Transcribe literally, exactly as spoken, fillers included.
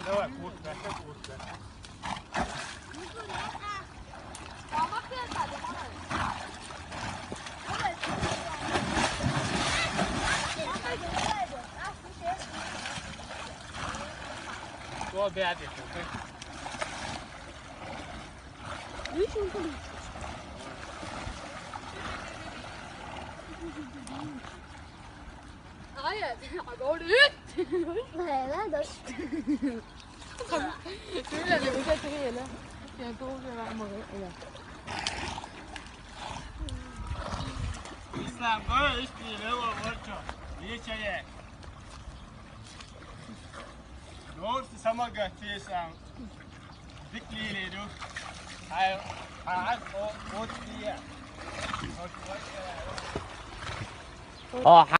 Давай, вот, давай, вот, давай. Go, Beatrice. Hayır, abi orada. Hayır, lan, dur. Şöyle de güzel şey öyle. Ya, doğru ya, ama öyle. İslam, böyle iş değil, öyle var çok. Niye çayı? Doğrusu sana götürüyorsan. Dik değil, yok. Hayır, hayır, o, o diye. Aa,